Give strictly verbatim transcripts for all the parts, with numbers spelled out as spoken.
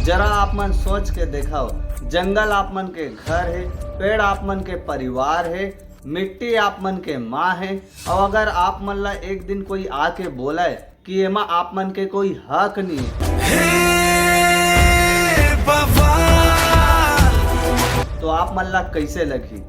जरा आप मन सोच के देखव, जंगल आप मन के घर हे, पेड़ आप मन के परिवार हे, मिट्टी आप मन के माँ हे, और अगर आप मन ला एक दिन कोई आके बोले कि एमा आप मन के कोई हक नहीं है, तो आप मन ला कैसे लगही?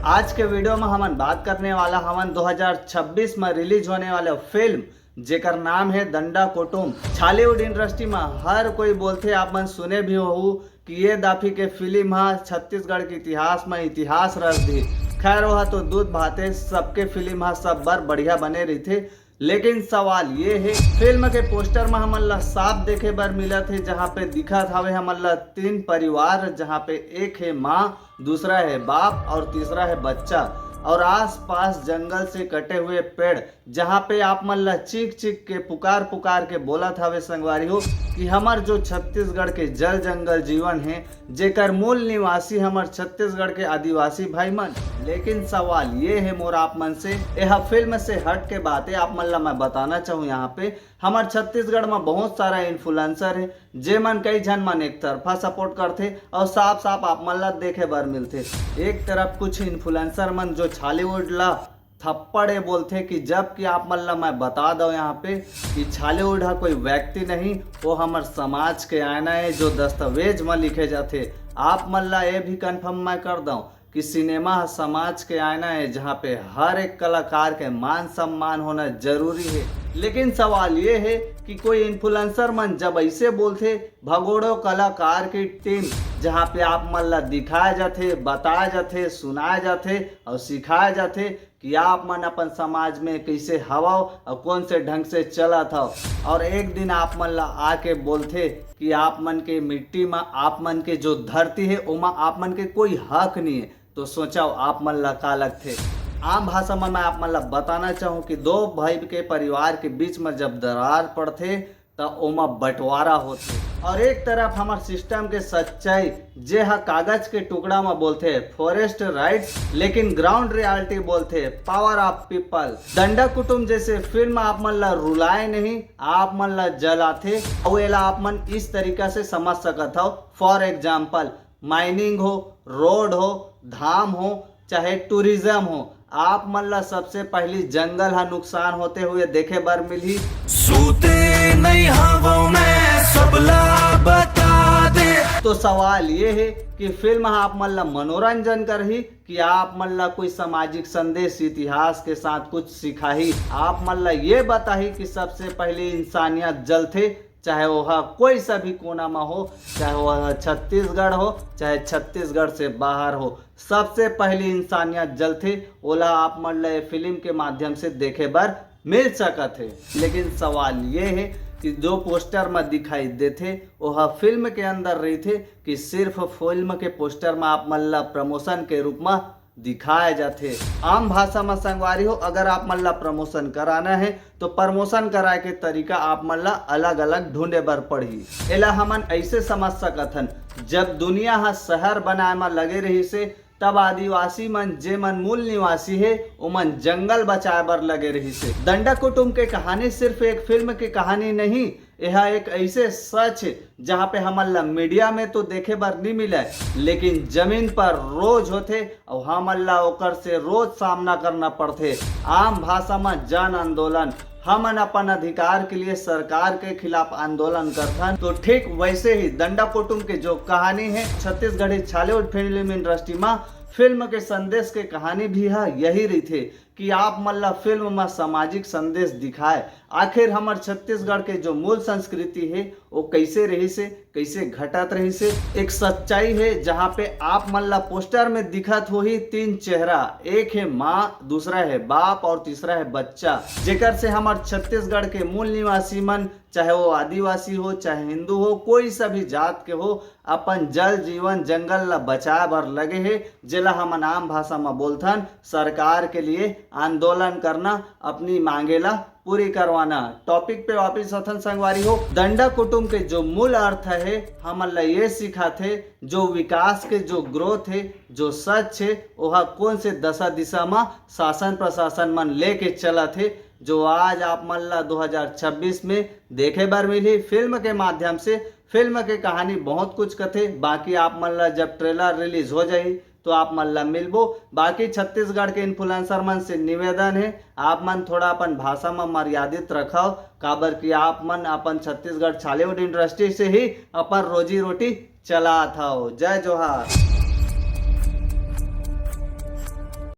आज के वीडियो में हमन बात करने वाला हवन दो हज़ार छब्बीस में रिलीज होने वाले फिल्म, जेकर नाम है दंडा कुटुम। छॉलीवुड इंडस्ट्री में हर कोई बोलथे, आप मन सुने भी होहू कि ये दाफी के फिल्म हा छत्तीसगढ़ के इतिहास में इतिहास रच दी। खैर, वह तो दूध भाते, सबके फिल्म हा सब बार बढ़िया बने रहिथे। लेकिन सवाल ये है, फिल्म के पोस्टर में हमन ला साफ देखे बर मिलत है, जहाँ पे दिखत हवे हमन ला तीन परिवार, जहाँ पे एक है माँ, दूसरा है बाप और तीसरा है बच्चा, और आसपास जंगल से कटे हुए पेड़, जहाँ पे आप मन ला चीख चीख के, पुकार पुकार के बोलत हवे संगवारी हो कि हमर जो छत्तीसगढ़ के जल जंगल जीवन है, जेकर मूल निवासी हमर छत्तीसगढ़ के आदिवासी भाई मन। लेकिन सवाल ये है मोर आप मन से, यह फिल्म से हट के बात है, आप मन ला मैं बताना चाहूँ, यहाँ पे हमर छत्तीसगढ़ में बहुत सारा इन्फ्लुएंसर है, जे मन कई झन मन एक तरफा सपोर्ट करथे और साफ साफ आप मन ला देखे बर मिलथे। एक तरफ कुछ इन्फ्लुएंसर मन जो छॉलीवुड ला थप्पड़ ये बोलथे कि जबकि आप मन ला मैं बता दो यहाँ पे कि छॉलीवुड हा कोई व्यक्ति नहीं, वो हमर समाज के आईना है जो दस्तावेज में लिखे जाथे। आप मन ला ये भी कंफर्म मैं कर दो कि सिनेमा ह समाज के आईना है, जहाँ पे हर एक कलाकार के मान सम्मान होना जरूरी है। लेकिन सवाल ये है कि कोई इन्फ्लुएंसर मन जब ऐसे बोलथे, भगोड़ो कलाकार की टीम, जहाँ पे आप मन ला दिखाया जाथे, बताया जाथे, सुनाया जाथे और सिखाया जाथे कि आप मन अपन समाज में कैसे हवव और कौन से ढंग से चलत हव, और एक दिन आप मन ला आके बोलथे कि आप मन के मिट्टी में, आप मन के जो धरती है, ओमा आप मन के कोई हक नहीं है, तो सोचव आप मन ला का लगथे? आम भाषा में मैं आप मन ला बताना चाहूँ कि दो भाई के परिवार के बीच में जब दरार पड़थे, त ओमा बंटवारा होथे। और एक तरफ हमर सिस्टम के सच्चाई, जे ह कागज के टुकड़ा म बोलथे फॉरेस्ट राइट्स, लेकिन ग्राउंड रियलिटी बोलथे पावर ऑफ पीपल। दंडा कुटुम जैसे फिल्म आप मन ला रुलाए नहीं, आप मन ला जलाथे, अउ एला आप मन इस तरीका से समझ सकत हव। फॉर एग्जाम्पल, माइनिंग हो, रोड हो, धाम हो, चाहे टूरिज्म हो, आप मन ला सबसे पहली जंगल हा नुकसान होते हुए देखे बर मिलही। सूते नहीं हवं मैं, सबला बता दे। तो सवाल ये है कि फिल्म हा आप मन ला मनोरंजन करही कि आप मन ला कोई सामाजिक संदेश, इतिहास के साथ कुछ सिखाही, आप मन ला ये बताही कि सबसे पहले इंसानियत जलथे, चाहे ओह कोई सा भी कोना में हो, चाहे वह छत्तीसगढ़ हो, चाहे छत्तीसगढ़ से बाहर हो, सबसे पहली इंसानियत जलथे, ओला आप मन ला ये फिल्म के माध्यम से देखे बर मिल सकत है। लेकिन सवाल ये है कि जो पोस्टर में दिखाई देथे, ओह फिल्म के अंदर रहिथे कि सिर्फ फिल्म के पोस्टर में आप मन ला प्रमोशन के रूप में दिखाए जाथे। आम भाषा म संगवारी हो, अगर आप मन ला प्रमोशन कराना है तो प्रमोशन कराए के तरीका आप मन ला अलग-अलग ढूंढे बर पड़ही। एला हमन ऐसे समझ सकत हन, जब दुनिया ह शहर बनाए म लगे रहिस हे, तब आदिवासी मन, जे मन मूल निवासी हे, ओमन जंगल बचाए बर लगे रहिस हे। दंडा कुटुम के कहानी सिर्फ एक फिल्म के कहानी नहीं, एहा एक ऐसे सच, जहाँ पे हमन ला मीडिया में तो देखे बर नहीं मिले, लेकिन जमीन पर रोज होथे और हमन ला ओकर से रोज सामना करना पड़थे। आम भाषा में जन आंदोलन, हमन अपन अधिकार के लिए सरकार के खिलाफ आंदोलन करथन। तो ठीक वैसे ही दंडा कुटुम के जो कहानी है, छत्तीसगढ़ी छॉलीवुड फिल्म इंडस्ट्री में फिल्म के संदेश के कहानी भी है, यही रहिथे कि आप मन ला फिल्म में सामाजिक संदेश दिखाए, आखिर हमर छत्तीसगढ़ के जो मूल संस्कृति है, वो कैसे रहिस हे, कैसे घटत रहिस हे। एक सच्चाई है, जहाँ पे आप मन ला पोस्टर में दिखत होही तीन चेहरा, एक है माँ, दूसरा है बाप और तीसरा है बच्चा, जेकर से हमर छत्तीसगढ़ के मूल निवासी मन, चाहे वो आदिवासी हो, चाहे हिंदू हो, कोई सा भी जात के हो, अपन जल जीवन जंगल ला बचाए बर लगे हे, जेला हमन आम भाषा म बोलथन सरकार के लिए आंदोलन करना, अपनी मांगे ला पूरी करवाना। टॉपिक पे वापस आथन संगवारी हो, दंडा कुटुम के जो मूल अर्थ है, हमन ला ये सिखाथे, जो विकास के जो ग्रोथ है, जो सच है, ओहा कौन से दशा दिशा म शासन प्रशासन मन लेके चलत हे, जो आज आप मन ला दो हज़ार छब्बीस में देखे बर मिलही। फिल्म के माध्यम से फिल्म के कहानी बहुत कुछ कथे, बाकी आप मन ला जब ट्रेलर रिलीज हो जाही तो आप मन ला मिलबो। बाकी छत्तीसगढ़ के इन्फ्लुएंसर मन से निवेदन हे, आप मन थोड़ा अपन भाषा म मर्यादित रखव, काबर कि आप मन अपन छत्तीसगढ़ छालीवुड इंडस्ट्री से ही अपन रोजी रोटी चलात हव। जय जोहार।